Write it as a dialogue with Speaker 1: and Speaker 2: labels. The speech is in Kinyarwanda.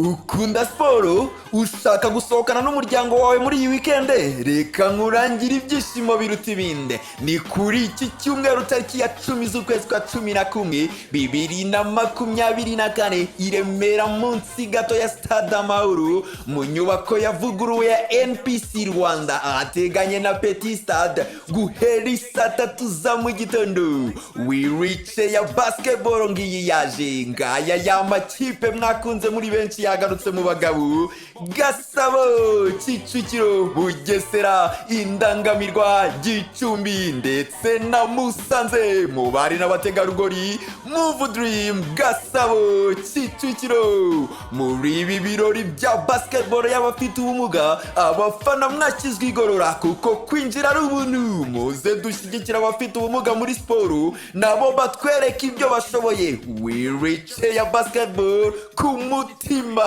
Speaker 1: Ukunda siporo? Ushaka gusohokana n'umuryango wawe muri iyi weekend? Reka nkurangire ibyishimo biruta ibindi. Ni kuri iki cyumweru, tariki ya 10 z'ukwezi kwa 11 2024, i Remera, munsi gato ya Stade Amahoro, mu nyubako yavuguruwe ya NPC Rwanda, ahateganye na Petit Stade, guhera saa 3 za mu gitondo. Wheelchair basketball ngiyi yaje. Ngaya ya makipe mwakunze muri benshi yagarutse. Mu bagabo, Gasabo, Kicukiro, Bugesera, Indangamirwa, Gicumbi ndetse na Musanze. Mu bari n'abategarugori, Move Dream Gasabo, Kicukiro. Muri ibi birori bya basketball y'abafite ubumuga, abafana mwashyizwe igorora kuko kwinjira ari ubuntu. Muze dushyigikira abafite ubumuga muri siporo, nabo batwereka ibyo bashoboye. Wheelchair basketball ku mutima.